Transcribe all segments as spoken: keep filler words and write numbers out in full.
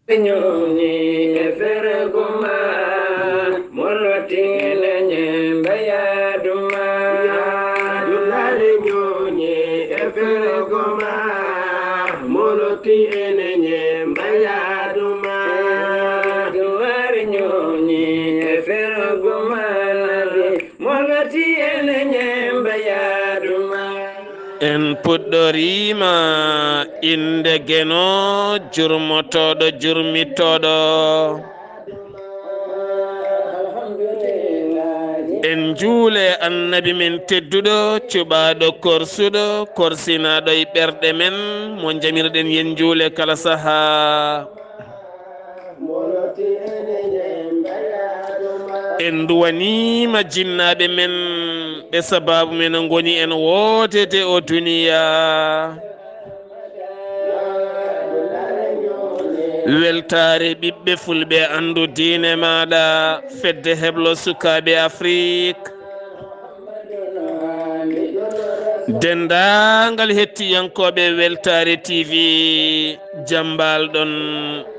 Ñooñi e fergo ma, moloti ene ñemba yaadu ma. Dullaare ñooñi e fergo ma, moloti ene ñemba yaadu ma. Dullaare ñooñi e fergo ma, moloti ene ñemba yaadu ma. En puɗɗoriima innde Geno, jurmotooɗo, jurmitooɗo. En njuule Annabi men tedduɗo, cuɓaaɗo, korsuɗo, korsinaaɗo e ɓerɗe men, mo njamirɗen yen njuule kala sahaa. En nduwaniima jinnaaɓe men, ɓe sabaabu men ngoni en wootete o duniya. Weltaare ɓiɓɓe fulɓe, anndu diine maaɗa, fedde heblo sukaaɓe Afrik. Denndaangal hettiyankooɓe Weltaare T V, jambaal ɗon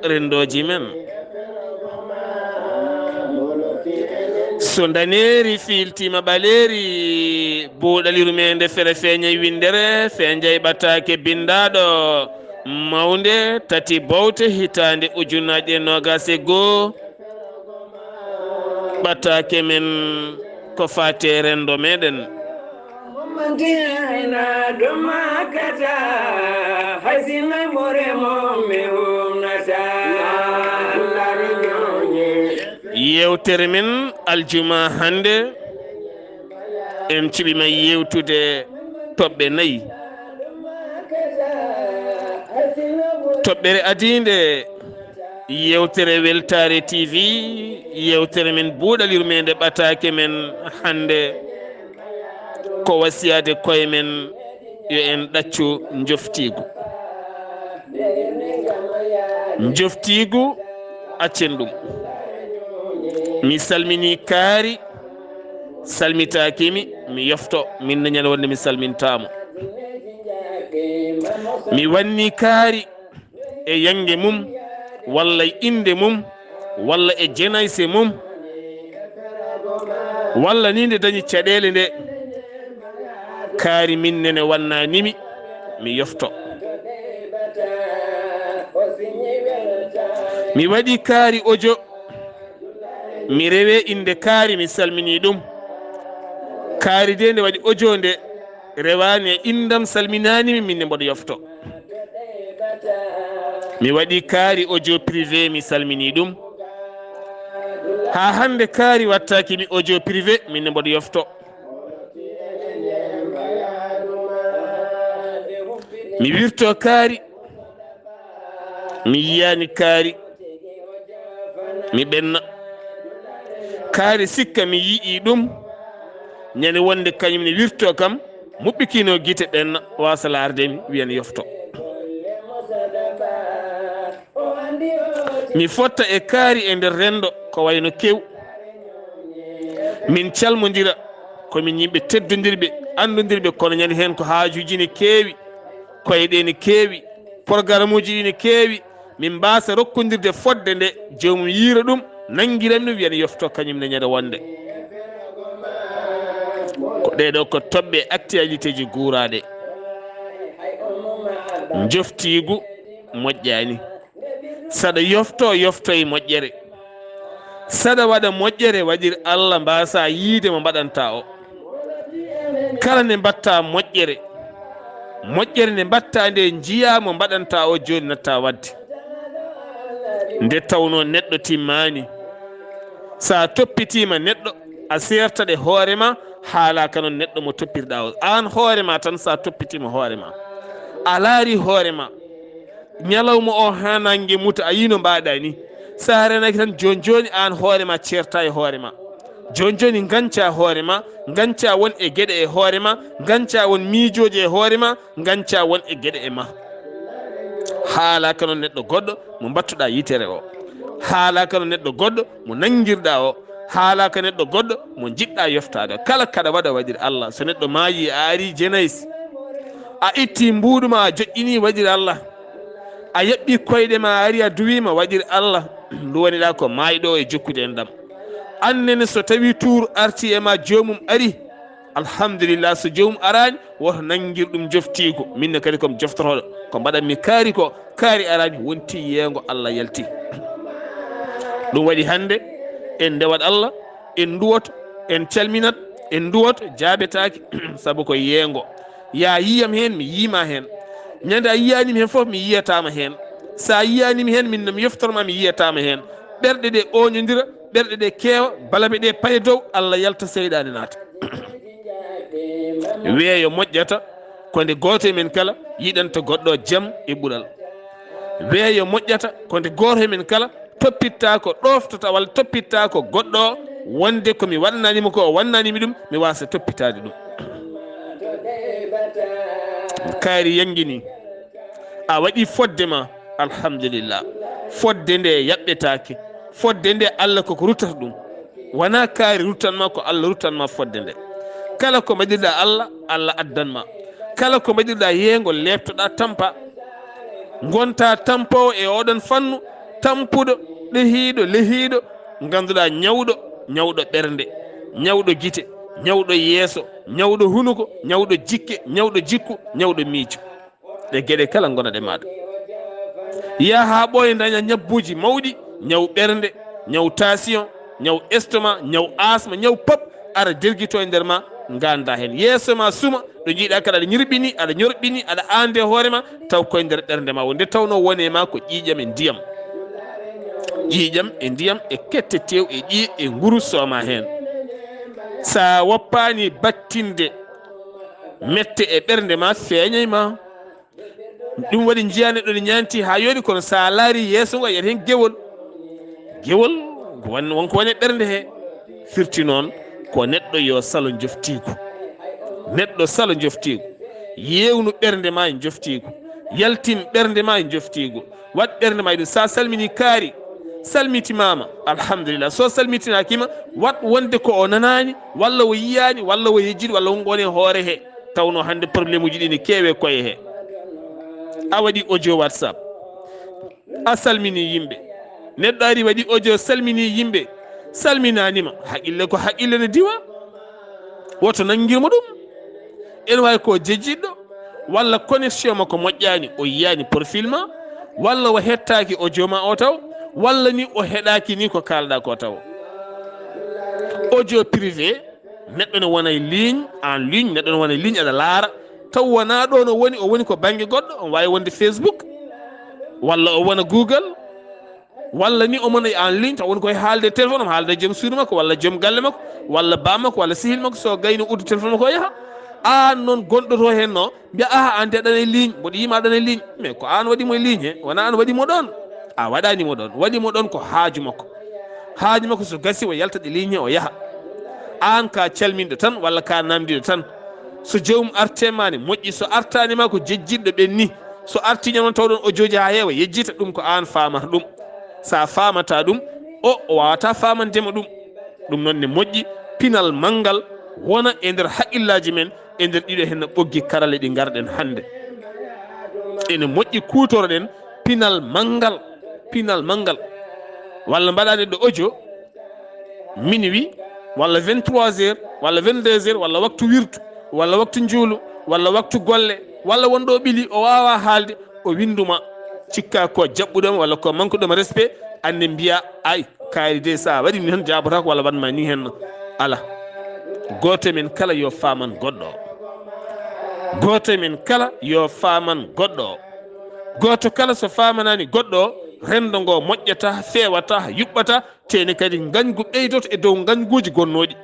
renndooji men. So ndaneeri fiiltiima ɓaleeri, buuɗal yurmeende fere feeñay winndere, feeñay ɓataake binndaaɗo mawnde tati bowte hitaande ujunaaji e noogaas e goo. Ɓataake men ko faati e renndo meɗen. Manti ina domakata, hay sina more mo me wumnata. Yeewtere men aljuma hannde, en cuɓiima yeewtude toɓɓe nayi. Toɓɓere adiinde, yeewtere Weltaare T V, yeewtere men buuɗal yurmeende ɓataake men hannde, ko wasiyaade koye men yo en ɗaccu njoftiigu. Njoftiigu, accen ɗum. Mi salminii kaari, salmitaaki mi, mi yofto, min ne ñande wonde mi salmintaa mo. Mi wannii kaari e yannge mum, walla e innde mum, walla e jenayse mum, walla ni nde dañi caɗeele nde, kaari min nene wannaani mi, mi yofto. Mi waɗi kaari ojo, mi rewe innde kaari, mi salmini ɗum. Kaari de nde waɗi ojo nde rewaani e inndam, salminaani mi, min ne mboɗo yofto. Mi waɗi kaari audio privé, mi salmini ɗum. Haa hannde kaari wattaaki mi audio privé, min ne mboɗo yofto. Mi wirto kaari, mi yiyaani kaari, mi ɓenna. Kaari sikka mi yi'i ɗum, ñande wonde kañum ne wirto kam, muɓɓikino gite ɓenna, waasa laarde mi, wiyan yofto. Mi fotta e kaari e nder renndo ko wayno kew. Min calmondira, ko min yimɓe teddondirɓe, anndondirɓe, kono ñande heen ko haajuuji ne keewi, koyɗe ne keewi, programuuji ɗi ne keewi. Min mbaasa rokkondirde fodde nde joomum yiira ɗum, nanngira mi ɗum, wiyan yofto kañum ne ñande wonde. Ko ɗee ɗoo ko toɓɓe actualité ji guuraaɗe. Njoftiigu moƴƴaani. Saɗa yofto, yoftoy moƴƴere. Saɗa waɗa moƴƴere, waɗir Allah mbaasa yiide mo mbaɗanta o. Kala nde mbaɗta moƴƴere, moƴƴere nde mbaɗta nde, njiya mo mbaɗanta o jooni natta waɗde. Nde tawno neɗɗo timmaani. Sa toppitiima neɗɗo, a seertat e hoore ma, haalaka noon neɗɗo mo toppirɗa o. Aan hoore ma tan, sa toppitiima hoore ma, a laari hoore ma, ñalawma o haa naange muta, a yii no mbaɗa ni. Sa renaki tan, jooni jooni aan hoore ma ceerta e hoore ma. Jooni jooni, nganca hoore ma, nganca won e geɗe e hoore ma, nganca won miijooji e hoore ma, nganca won e geɗe e ma. Haalaka noon neɗɗo goɗɗo mo mbattuɗa yitere o. Haalaka noon neɗɗo goɗɗo mo nanngirɗa o. Haalaka neɗɗo goɗɗo mo njiɗɗa yoftaade o. Kala kaɗa waɗa, waɗir Allah. So neɗɗo maayi, a ari jenaysi, a itti mbuuɗu ma, a joƴƴini, waɗir Allah. A yaɓɓi koyɗe ma, a ari a duwima, waɗir Allah, nduwaniɗa ko maayɗo e jokkude enɗam. Annene so tawi tuur arti e ma, joomum ari, alhamdulillah. So joomum arani, woto nangir ɗum joftiigu. Minne kadi komi joftotooɗo, ko mbaɗanmi kaari ko, kaari arani, wonti yeengo, Allah yalti. Ɗum waɗi hannde en ndewat Allah, en nduwoto, en calminat, en nduwoto, jaabetaake, sabu ko yeengo. Ya yiyam heen, mi yiima heen. Ñande a yiyaanimi heen fof, mi yiyataama heen. So a yiyaanimi heen, min no mi yoftorma, mi yiyataama heen. Ɓerɗe ɗe ooñondira, ɓerɗe ɗe keewa, balabe ɗe paya dow, Allah yalta, seyɗaane naata. Weeyo moƴƴata ko nde gooto e men kala yiɗanta goɗɗo jam e ɓural. Weeyo moƴƴata ko nde gooto e men kala toppitta ko ɗoftata walla toppitta ko goɗɗo o, wonde ko mi waɗananimo ko, o wannanimi ɗum, mi wasa toppitaade ɗum. Kaari yangini, a waɗi fodde ma, alhamdulillah. Fodde nde yaɓɓetaake. Fodde nde, Allah koko ruttata ɗum. Wona kaari ruttanma, ko Allah ruttanma fodde nde. Kala ko mbaɗirɗa Allah, Allah addanma. Kala ko mbaɗirɗa yeengo, leeptoɗa, tampa. Ngonta tampoowo e oɗon fannu, tampuɗo, ɗehiiɗo, lehiiɗo, ngannduɗa ñawɗo, ñawɗo ɓernde, ñawɗo gite, ñawɗo yeeso, ñawɗo hunuko, ñawɗo jikke, ñawɗo jikku, ñawɗo miijo. Ɗe geɗe kala ngona ɗe maɗa. Yaha haa ɓooya, daña ñabbuuji mawɗi, ñaw ɓernde, ñaw tension, ñaw estomac, ñaw asma, ñaw pop ara dergito e nder ma, ngannda heen. Yeeso ma suma, ɗo njiiɗa kala aɗa ñirɓini, aɗa ñorɓini, aɗa aande hoore ma, taw koye nder ɓernde ma woni. Nde tawno woni e ma ko ƴiiƴam e ndiyam. Ƴiiƴam e ndiyam e kette tew e ƴiye e nguru sooma heen. Sa woppaani battinde mette e ɓernde ma, feeñay ma. Ɗum waɗi njiyaa neɗɗo ne ñaanti haa yooɗi, kono so a laari yeeso ngo, a yiyat heen gewol. Gewol ko wan-, wonko woni e ɓernde he. Firti noon ko neɗɗo yo salo njoftiigu. Neɗɗo salo njoftiigu. Yeewnu ɓernde ma e njoftiigu. Yaltin ɓernde ma e njoftiigu. Waɗ ɓernde ma e ɗum. So a salmini kaari, salmitimaama, alhamdulillah. So salmitinaakima, waɗ wonde ko o nanaani, walla o yiyaani, walla o yejjiti, walla won ko woni e hoore he. Tawno hannde problème uji ɗi ne keewe koye he. A waɗi audio WhatsApp. A salmini yimɓe. Neɗɗo ari waɗi audio, salmini yimɓe. Salminaanima. Haqqille ko haqqille no diwa. Woto nanngir mo ɗum. Ene waawi ko jejjitɗo, walla connexion makko moƴƴaani, o yiyaani profil ma, walla o hettaaki audio ma o taw, walla ni o heɗaaki ni ko kaalɗa ko taw. Audio privé, neɗɗo ne wona e ligne, en ligne, neɗɗo ne wona e ligne, aɗa laara, taw wonaa ɗo no woni, o woni ko bannge goɗɗo, on waawi wonde Facebook, walla o wona Google, walla ni omo nayi en ligne, taw woni koye haalde e téléphone, omo haalda e joom suudu makko, walla joom galle makko, walla baa makko, walla sehil makko, so gayni uddu téléphone makko o yaha. Aan noon gonɗo to heen no, mbiya, "Aha, aan de aɗa e ligne, mboɗo yiima aɗa e ligne." Mais ko aan waɗi mo e ligne he, wona aan waɗi mo ɗoon. A waɗaani mo ɗoon, waɗi mo ɗoon ko haaju makko. Haaju makko so gasi o yaltat e ligne he o yaha. Aan ka calminɗo tan, walla ka namdiɗo tan. So joomum arte ma ne moƴƴi, so artaani ma ko jejjitɗo ɓenni. So artiima noon tawɗon audioji haa heewa, yejjita ɗum ko aan faamata ɗum. Sa faamata ɗum, o, o waawata faamande ma ɗum. Ɗum noon ne moƴƴi, pinal manngal wona e nder haqqillaaji men, e nder ɗiɗo henna ɓoggi karale ɗi ngarɗen hannde. Ene moƴƴi kuutoroɗen pinal manngal, pinal manngal. Walla mbaɗa neɗɗo audio, minuit, walla vingt-trois heures, walla vingt-deux heures, walla waktu wirtu, walla waktu njuulu, walla waktu golle, walla wonɗo ɓili, o waawa haalde, o winnduma, cikka ko jaɓɓuɗoma walla ko manqueɗoma respect, anne mbiya, "Ay, kaari de, sa waɗi ni tan jaabotaako walla waɗma ni hen." Ala. Gooto men kala yo faaman goɗɗo o. Gooto men kala yo faaman goɗɗo o. Gooto kala so faamanaani goɗɗo o, renndo ngo moƴƴata, feewata, yuɓɓata, tene kadi ngañgu ɓeydoto e dow ngañguuji gonnooɗi.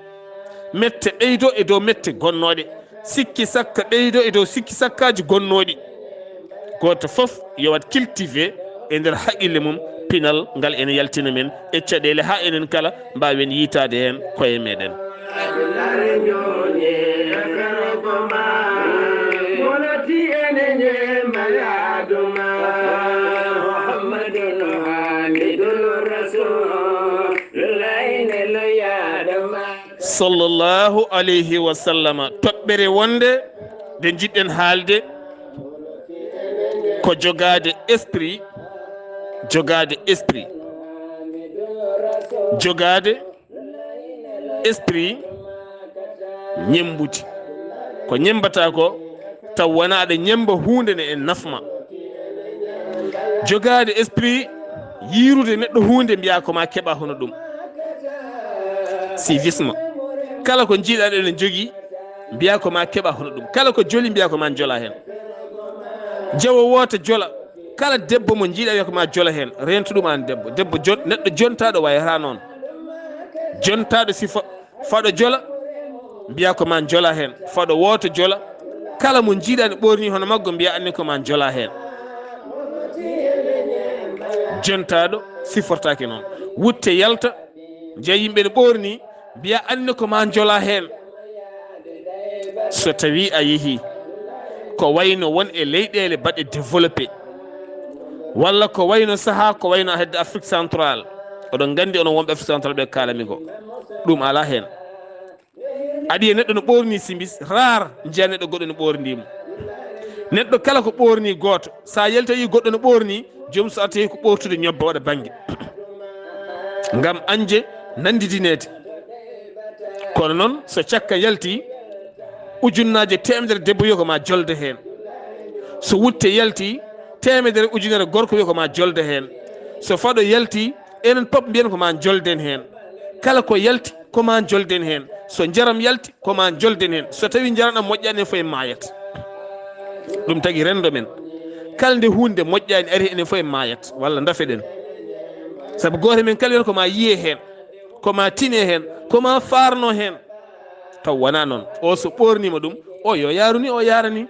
Mette ɓeydo e dow mette gonnooɗe. Sikki sakka ɓeydo e dow sikki sakkaaji gonnooɗi. Gooto fof yo waɗ cultivé e nder haqqille mum pinal ngal ene yaltina men e caɗeele haa enen kala mbaawen yiitaade heen koye meɗen. Sallallahu alayhi wa sallama. Toɓɓere wonde nde njiɗɗen haalde Ko jogaade esprit, jogaade esprit, jogaade esprit ñembude. Ko ñembata ko, taw wona aɗa ñemba huunde ne en nafma. Jogaade esprit, yiirude neɗɗo huunde, mbiya ko ma keɓa hono ɗum. Civisme. Kala ko njiiɗa ɗo ene jogii, mbiya ko ma keɓa hono ɗum. Kala ko joli, mbiya ko ma jola heen. Jawo wooto jola. Kala debbo mo njiiɗa, wiya ko ma jola heen. Reentu ɗum aan debbo. Debbo jon-, neɗɗo jontaaɗo wayata noon. Jontaaɗo si fa-, faɗo jola, mbiya ko ma jola heen. Faɗo wooto jola. Kala mo njiiɗa ne ɓoorni hono maggo, mbiya anni ko ma jola heen. Jontaaɗo sifortaake noon. Wutte yalta, njeya yimɓe ne ɓoorni, mbiya anni ko ma jola heen. So tawi a yehi ko wayno won e leyɗeele baɗɗe développé, walla ko wayno saha ko wayno hedde Afrique Centrale, oɗon nganndi onon wonɓe Afrique Centrale ɓe kaalami ko, ɗum ala heen. Aɗa yiya neɗɗo no ɓoorni simis, raar njiya neɗɗo goɗɗo no ɓoorni mo. Neɗɗo kala ko ɓoorni gooto, sa yalti a yi goɗɗo no ɓoorni, joom so a tawi ko ɓoortude ñobba waɗa bannge. Ngam añde nanndidineede. Kono noon, so cakka yalti, ujunnaaje teemedere debbo yo ko ma jolde heen. So wutte yalti, teemedere ujunere gorko yo ko ma jolde heen. So faɗo yalti, enen pop mbiyen ko ma jolden heen. Kala ko yalti, ko ma jolden heen. So njaram yalti, ko ma jolden heen. So tawi njaram ɗam moƴƴaani, en fof en maayat. Ɗum tagi renndo men. Kala nde huunde moƴƴaani ari, enen fof en maayat, walla ndafe ɗen. Sabu gooto men kala wiyan ko ma yiye heen, ko ma tine heen, ko ma faarno heen. Taw wonaa noon. O so ɓoorniima ɗum, o yo yaaru ni, o yaara ni.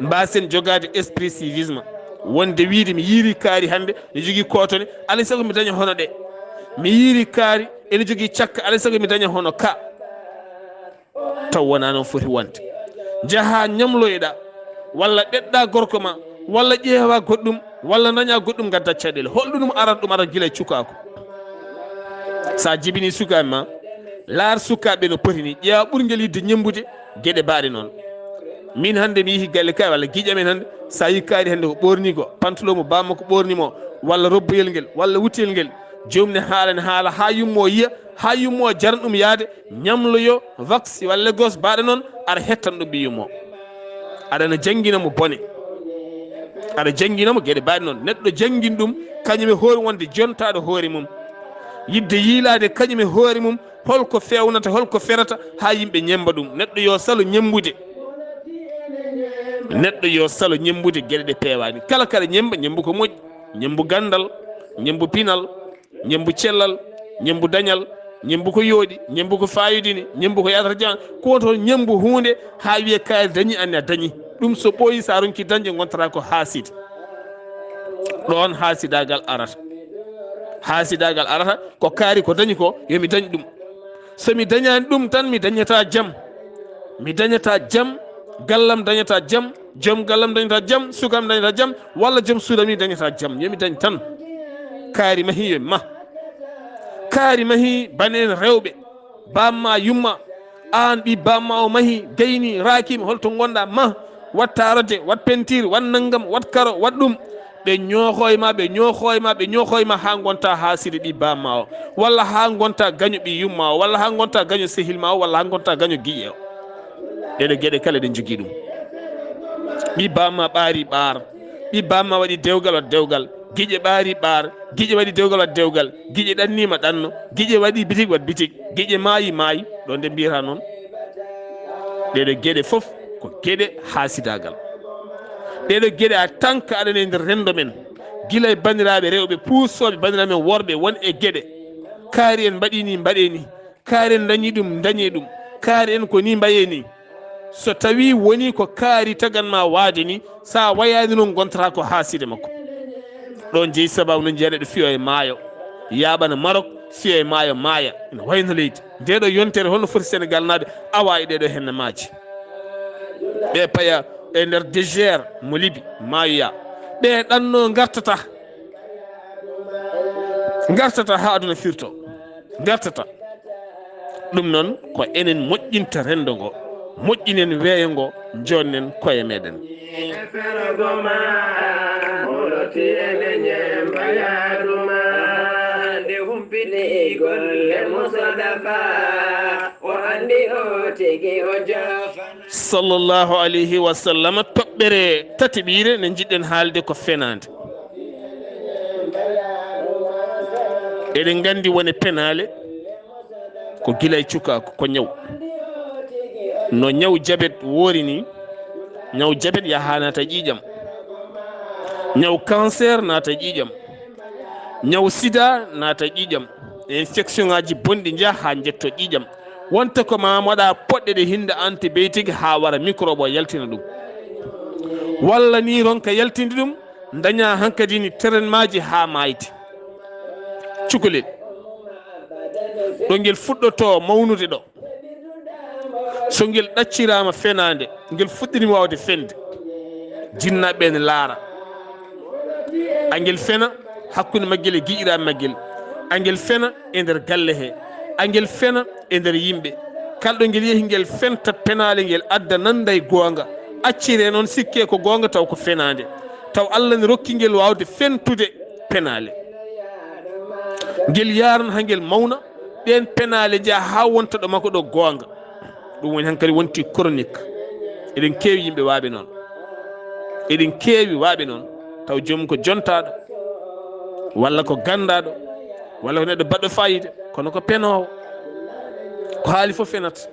Mbaasen jogaade esprit civisme. Wonde wiide mi yiiri kaari hannde, ne jogii kootone, alay sago mi daña hono ɗe. Mi yiiri kaari, ene jogii cakka, alay sago mi daña hono ka. Taw wonaa noon foti wonde. Njaha ñamloyɗa, walla ɓeɗɗa gorko ma, walla ƴeewa goɗɗum, walla daña goɗɗum, ngadda caɗeele. Holɗum ɗum arata? Ɗum arata gila e cukaaku. Sa jibini sukaaɓe ma, laar sukaaɓe no poti ni, ƴeewa ɓurngel yidde ñembude, geɗe baaɗe noon. Min hannde mi yehi galle kaari walla giiƴam en hannde, sa yi kaari hannde ko ɓoorni ko, pantalon mo bammakko ɓoorni mo, walla robboyel ngel, walla wutteyel ngel, joom ne haala, ne haala haa yummo yiya, haa yummo jarna ɗum yaade, ñamloyo, wax walla gos baaɗe noon, aɗa hettan ɗum ɓiyum o. Aɗa na janngina mo bone. Aɗa janngina mo geɗe baaɗe noon. Neɗɗo janngin ɗum, kañum e hoore wonde jontaaɗo hoore mum. Yidde yiilaade kañum e hoore mum, holko feewnata, holko ferata, haa yimɓe ñemmba ɗum. Neɗɗo yo salo ñemmbude. Neɗɗo yo salo ñemmbude geɗe ɗe peewaani. Kala kaɗa ñemmba, ñemmbu ko moƴƴi. Ñemmbu ganndal, ñemmbu pinal, ñemmbu cellal, ñemmbu dañal, ñemmbu ko yooɗi, ñemmbu ko fayodini, ñemmbu ko yadata jan. Ko won toon ñemmbu huunde haa wiye kaari dañi, anne a dañi. Ɗum so ɓooyi, so a ronki dañde, ngontata ko haaside. Ɗoon haasidaagal arata. Haasidaagal arata ko kaari ko dañi ko, yo mi dañ ɗum. So mi dañaani ɗum tan, mi dañataa jam. Mi dañataa jam, gallam dañataa jam, joom gallam dañataa jam, sukam dañataa jam, walla joom suudam ni dañataa jam. Yo mi dañ tan. Kaari mahi yo mi mah. Kaari mahi bane en rewɓe. Bamma yumma, aan ɓi bamma o mahi, gayni, raakima, holto ngonɗa, mah, wat taarode, wat pentiir, wat nanngam, wat karo, wat ɗum. Ɓe ñooxoy ma, ɓe ñooxoy ma, ɓe ñooxoy ma haa ngonta haaside ɓi bamma o, walla haa ngonta gaño ɓi yumma o, walla haa ngonta gaño sehil ma o, walla haa ngonta gaño giƴe o. Ɗeɗo geɗe kala eɗen jogii ɗum. Ɓi bamma ɓaari ɓaar, ɓi bamma waɗi dewgal wat dewgal, giƴe ɓaari ɓaar, giƴe waɗi dewgal wat dewgal, giƴe ɗanniima ɗanno, giƴe waɗi bitik wat bitik, giƴe maayi maayi, ɗo nde mbiyata noon. Ɗeɗo geɗe fof ko geɗe haasidaagal. Ɗeɗo geɗe a tanka aɗana e nder renndo men, gila e banndiraaɓe rewɓe puusooɓe, banndiraaɓe men worɓe won e geɗe. Kaari en mbaɗi ni, mbaɗe ni. Kaari en dañi ɗum, dañe ɗum. Kaari en ko ni mbaye ni. So tawi woni ko kaari tagan ma waade ni, sa wayaani noon, ngontata ko haaside makko. Ɗon jeyi sababu no njiya neɗɗo fiyo e maayo, yaaɓana Maroc, fiyo e maayo, maaya. Ina wayno leydi. Nde ɗo yontere holno foti Senegal naaɓe awa e ɗeɗo henne maaji? Ɓe paya e nder désert mo Libi, maayo ya. Ɓe ɗanno ngartata. Ngartata haa aduna firto. Ngartata. Ɗum noon ko enen moƴƴinta renndo ngo, moƴƴinen weeyo ngo, njoɗnen koye meɗen. Fergo ma, molotiene nyemba ya duma. Nde humpiti golle Mustafa, o andi o tigi o jafana. Sallallahu alayhi wa sallam, toɓɓere tataɓiire nde njiɗɗen haalde ko fenaande. Eɗen nganndi wone penaale ko gila e cukaaku, ko ñaw. No ñaw jabet woori ni, ñaw jabet yaha naata ƴiiƴam. Ñaw cancer naata ƴiiƴam. Ñaw sida naata ƴiiƴam. E infection ŋaaji bonɗi njaha haa njetto ƴiiƴam. Wonta ko ma moɗa poɗɗe ɗe hinda antibiotique haa wara microbe o yaltina ɗum. Walla ni ronka yaltinde ɗum, daña hankadi ni traitement ji haa maayde. Cukalel. Ɗo ngel fuɗɗoto mawnude ɗo. So ngel ɗacciraama fenaande, ngel fuɗɗirima waawde fende. Jinnaaɓe ɓe ne laara. A ngel fena hakkunde maggel e giƴiraaɓe maggel. A ngel fena e nder galle he. A ngel fena e nder yimɓe. Kala ɗo ngel yehi ngel fenta penaale, ngel adda nanda e goonga. Accire noon sikke ko goonga taw ko fenaande. Taw Allah ne rokki ngel waawde fentude penaale. Ngel yaaran haa ngel mawna, ɗeen penaale njaha haa wonta ɗo makko ɗo goonga. Ɗum woni hankadi wonti chronique. Eɗen keewi yimɓe waaɓe noon. Eɗen keewi waaɓe noon. Taw joomum ko jontaaɗo, walla ko ganndaaɗo, walla ko neɗɗo baɗɗo faayiida, kono ko penoowo. Ko haali fof fenata.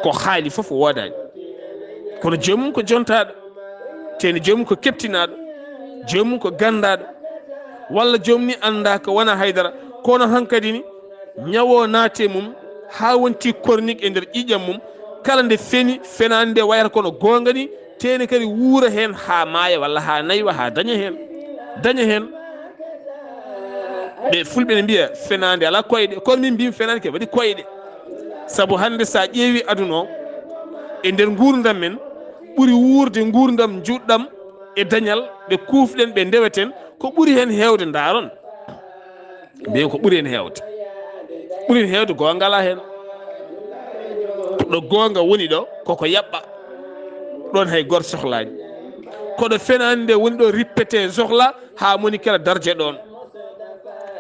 Ko haali fof woodaani. Kono joomum ko jontaaɗo, teeni joomum ko keptinaaɗo, joomum ko ganndaaɗo, walla joomum ni anndaa ko wona haydara, kono hankadi ni ñawo naati e mum haa wonti chronique e nder ƴiiƴam mum, kala nde feni, fenaande nde wayata kono goonga ni, teeni kadi wuura heen haa maaya walla haa naywa haa daña heen, daña heen. Ɓe fulɓe ne mbiya fenaande alaa koyɗe, kono min mbimi fenaande ke waɗi koyɗe. Sabu hannde so a ƴeewi aduna o, e nder nguurndam men, ɓuri wuurde nguurndam njuutɗam e dañal ɗe kuufɗen ɓe ndeweten, ko ɓuri heen heewde ndaaron. Mbiyen ko ɓuri heen heewde. Ɓuri heen heewde goonga alaa heen. Ɗo goonga woni ɗo, koko yaɓɓa. Ɗoon hay gooto sohlaani. Ko ɗo fenaande nde woni ɗo rippetee sohla haa moni kala darje ɗoon.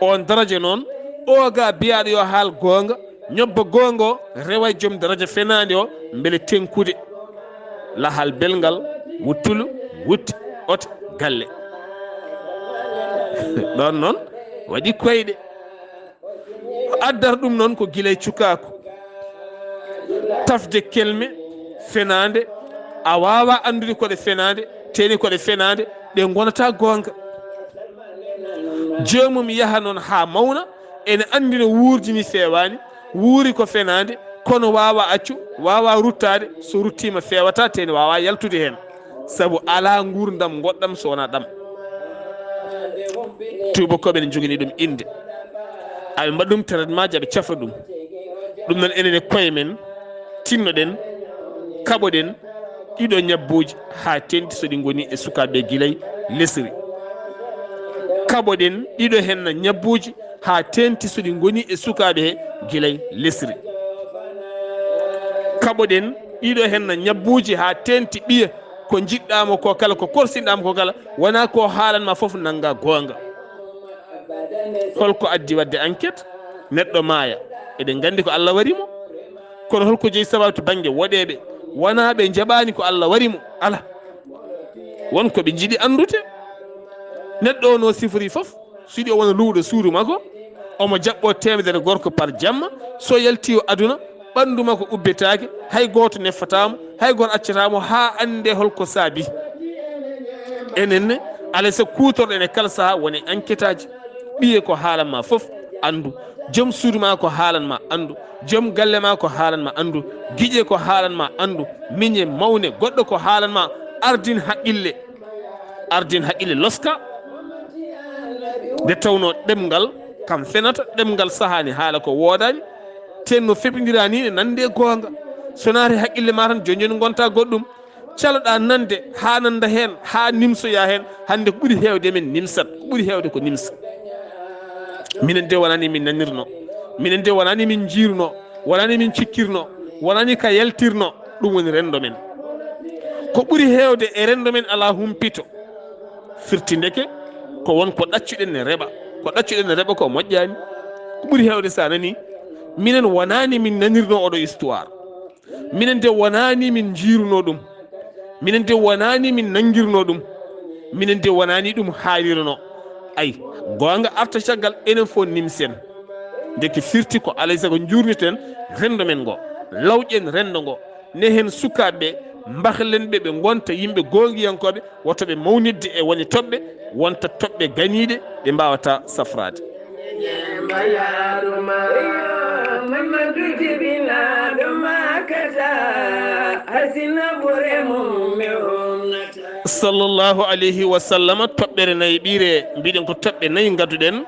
Oon daraja noon, ooga biyaaɗo yo haal goonga, ñobba goonga o, rewa e joom daraja fenaande o, mbele tenkude. Lahal belngal, wuttulu, wutte, oto, galle. Ɗoon noon waɗi koyɗe. Ko addata ɗum noon ko gila e cukaaku. Tafde kelme fenaande, a waawaa anndude ko ɗe fenaande, teeni ko ɗe fenaande, ɗe ngonataa goonga. Joomum yaha noon haa mawna, ene anndi no wuurdi ni feewaani, wuuri ko fenaande, kono waawaa accu, waawaa ruttaade, so ruttiima feewataa, teeni waawaa yaltude heen. Sabu alaa nguurndam ngoɗɗam so wonaa ɗam. Tuubakooɓe ene njoganii ɗum innde. Aɓe mbaɗa ɗum traitement ji, aɓe cafra ɗum. Ɗum noon enen e koye men, tinnoɗen, kaɓoɗen ɗiɗo ñabbuuji haa teenti so ɗi ngoni e sukaaɓe gilay lesri. Kaɓoɗen ɗiɗo heen ñabbuuji haa teenti so ɗi ngoni e sukaaɓe he gilay lesri. Kaɓoɗen ɗiɗo heen ñabbuuji haa teenti ɓiya ko njiɗɗaamo ko kala, ko korsinɗaamo ko kala, wonaa ko haalanma fof nannga goonga. Holko addi waɗde enquête? Neɗɗo maaya, eɗen nganndi ko Allah waɗi mo. Kono holko jeyi sababu to bannge woɗeeɓe? Wonaa ɓe njaɓaani ko Allah waɗi mo. Alaa. Won ko ɓe njiɗi anndude. Neɗɗo o no sifori fof, so yiɗi o wona luuɗo suudu makko, omo jaɓɓoo teemedere gorko par jamma, so yalti o aduna, ɓanndu makko ubbetaake, hay gooto neffataa mo, hay gooto accataa mo, haa annde holko saabi. Enen ne, alaa e sago kuutorɗen e kala sahaa woni enquête aji. Ɓiye ko haalanma fof, anndu. Joom suudu ma ko haalanma, anndu. Joom galle ma ko haalanma, anndu. Giƴe ko haalanma, anndu. Miñe mawne, goɗɗo ko haalanma, ardin haqqille. Ardin haqqille loska. Nde tawnoo ɗemngal kam fenata, ɗemngal sahaani haala ko woodaani. Ten no feɓindira ni ne nande e goonga. So naati haqqille ma tan, jooni jooni ngonta goɗɗum. Caloɗa nande haa nanda heen, haa nimsoya heen. Hannde ko ɓuri heewde men nimsat, ko ɓuri heewde ko nimsa. Minen de wonani min nanirno, minen de wonani min jiirno, wonani min cikkirno, wonani ka yaltirno. Ɗum woni renndo men. Ko ɓuri heewde e renndo men alaa humpito. Firti ndeke ko won ko ɗaccuɗen ne reɓa. Ko ɗaccuɗen ne reɓa ko moƴƴaani. Ko ɓuri heewde so a nanii, minen wonaani min nanirnoo oɗo histoire. Minen de wonaani min njiirunoo ɗum. Minen de wonaani min nanngirnoo ɗum. Minen de wonaani ɗum haalirnoo. Ay, goonga arta caggal enen fof nimsen. Ndeke firti ko alay sago njuurniten renndo men ngo. Lawƴen renndo ngo. Ne heen sukaaɓe ɓe, mbahlen ɓe, ɓe ngonta yimɓe goongiyankooɓe, wota ɓe mawnitde e wone toɓɓe, wonta toɓɓe ganiiɗe ɗe mbaawataa safraade. Sallallahu alayhi wa sallam, toɓɓere nayi ɓiire, mbiɗen ko toɓɓe nayi ngadduɗen.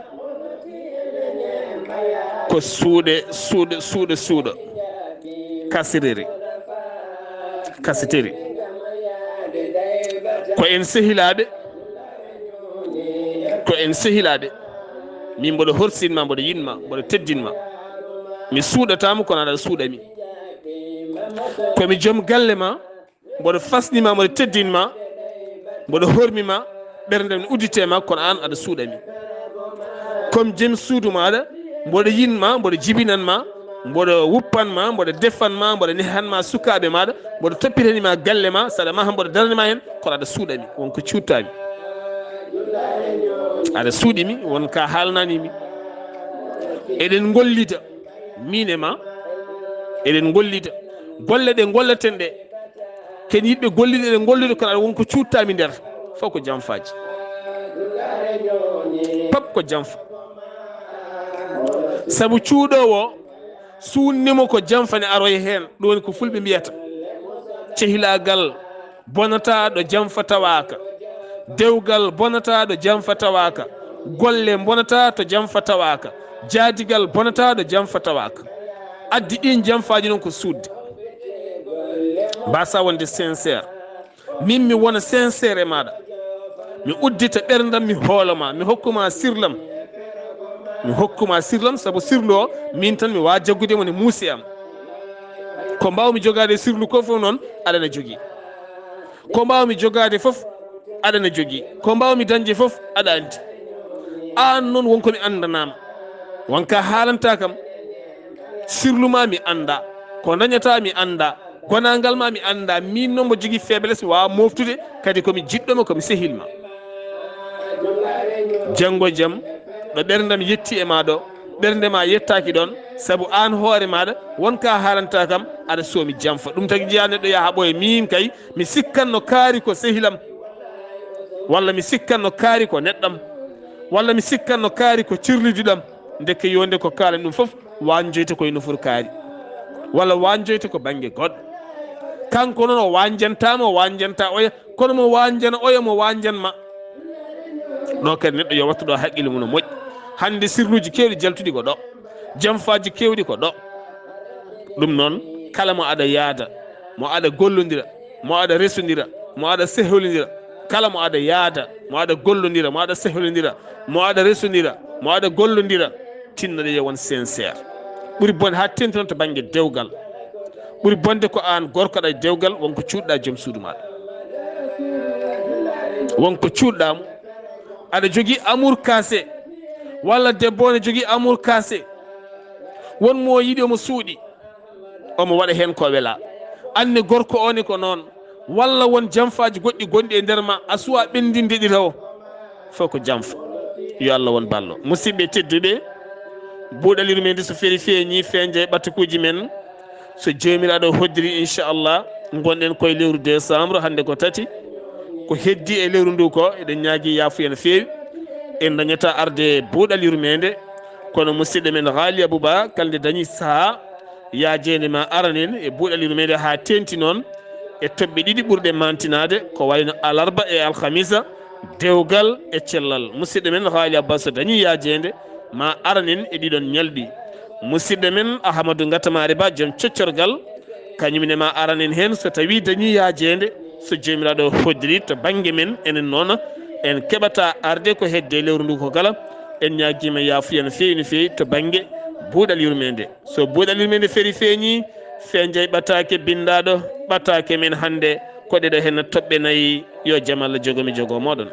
Ko suuɗe, suuɗe, suuɗe, suuɗo. Kasiriri. Kasitiri. Ko en sehilaaɓe. Ko en sehilaaɓe. Min mboɗo horsin ma, mboɗo yiɗ ma, mboɗo teddin ma. Mi suuɗataa ma, kono aɗa suuɗa mi. Ko mi joom galle ma, mboɗo fasni ma, mboɗo teddin ma, mboɗo hormi ma, ɓernde mi uddite ma, kono aan aɗa suuɗa mi. Ko mi joom suudu maaɗa, mboɗo yiɗ ma, mboɗo jibinan ma, mboɗo wuppan ma, mboɗo defan ma, mboɗo nehan ma sukaaɓe maaɗa, mboɗo toppitani ma galle ma, saɗa maha mboɗo darani ma heen, kono aɗa suuɗa mi, won ko cuuɗtaa mi. Aɗa suuɗi mi, won ka haalnani mi. Eɗen ngollida, miin e ma, eɗen ngollida. Golle ɗe ngollaten ɗe, ken yiɗɓe gollude, eɗen ngollude, kono aɗa won ko cuuɗtaa mi nder. Fof ko janfaaji. Pap ko janfa. Sabu cuuɗoowo o, suuɗnde mo ko janfa ne aroya heen. Ɗum woni ko fulɓe mbiyata, cehilaagal bonataa ɗo janfa tawaaka. Dewgal bonataa ɗo janfa tawaaka. Golle bonataa to janfa tawaaka. Jaadigal bonataa ɗo janfa tawaaka. Addi ɗiin janfaaji noon ko suuɗde. Mbaasaa wonde sincère. Min mi wona sincère e maaɗa. Mi uddita ɓerndam, mi hoolo ma, mi hokku ma sirlam. Mi hokku ma sirlam, sabu sirlu o, min tan mi waawa jaggude mo ne muusi am. Ko mbaaw-mi jogaade e sirlu ko fof noon, aɗa na jogii. Ko mbaaw-mi jogaade fof, aɗa na jogii. Ko mbaaw-mi dañde fof, aɗa anndi. Aan noon, won ko mi anndanaa ma. Won ka haalantaa kam. Sirlu ma mi anndaa. Ko ndañataa mi anndaa. Gonaangal ma mi anndaa. Miin noon mbo jogii faiblesse, mi waawa mooftude. Kadi ko mi jiɗɗo ma, ko mi sehil ma. Janngo e jam, ɗo ɓerndam yetti e ma ɗo, ɓernde ma yettaaki ɗoon, sabu aan hoore maaɗa, won ka haalantaa kam, aɗa soomi janfa. Ɗum tagi njiyaa neɗɗo yaha ɓooya, miin kay, mi sikkanno kaari ko sehilam, walla mi sikkanno kaari ko neɗɗam, walla mi sikkanno kaari ko cirlidiɗam. Ndeke yonde ko kaalen ɗum fof, wañjoyta koye nofuru kaari, walla wañjoyta ko bannge goɗɗo. Kanko noon o wañjantaa ma, o wañjantaa oya, kono mo wañjana oya, mo wañjan ma. Ɗo kadi neɗɗo yo wattu ɗo haqqille mum no moƴƴi. Hannde sirluuji keewɗi jaltuɗi ko ɗo, janfaaji keewɗi ko ɗo. Ɗum noon, kala mo aɗa yaada, mo aɗa gollondira, mo aɗa resondira, mo aɗa seholondira, kala mo aɗa yaada, mo aɗa gollondira, mo aɗa seholondira, mo aɗa resondira, mo aɗa gollondira, tinnoɗo yo won sincère. Ɓuri bonde haa tenti noon to bannge dewgal. Ɓuri bonde ko aan gorko aɗa e dewgal, won ko cuuɗɗaa joom suudu maaɗa. Won ko cuuɗɗaa mo. Aɗa jogii amour cassé, walla debbo o ne jogii amour cassé. Won mo yiɗi omo suuɗi, omo waɗa heen ko welaa. Aan ne gorko o ne ko noon. Walla won janfaaji goɗɗi gonɗi e nder ma, a suwaa ɓenndinde ɗi tawo. Fof ko janfa. Yo Allah won ballo. Musidɓe tedduɓe, buuɗal yurmeende so feri feeñi, feeña e ɓatakuuji men. So Joomiraaɗo hoddiri, inchallah, ngonɗen koye lewru décembre, hannde ko tati. Ko heddi e lewru ndu ko, eɗen ñaagii yaafuya no feewi. En dañataa arde e buuɗal yurmeende, kono musidɗo men Haali Abuba, kala nde dañi sahaa, yaajeende ma aran en e buuɗal yurmeende haa teeŋti noon e toɓɓe ɗiɗi ɓurɗe maantinaade, ko wayno alarba e alhamisa, dewgal e cellal. Musidɗo men Haali Abba, so dañii yaajeende, ma aran en e ɗiɗon ñalɗi. Musidɗo men Ahamadu Ngatamaare Ba, joom coccorgal, kañum ne ma aran en heen so tawii dañii yaajeende, so Joomiraaɗo hoddiri to bannge men, enen noon en keɓataa arde ko hedde lewru ndu ko kala. En ñaagiima yaafuya no feewi, no feewi to bannge buuɗal yurmeende. So buuɗal yurmeende feri feeñi, feeñay ɓataake binndaaɗo, ɓataake men hannde, koɗe ɗo heen toɓɓe nayi. Yo jam Allah jogo mi jogo mooɗon.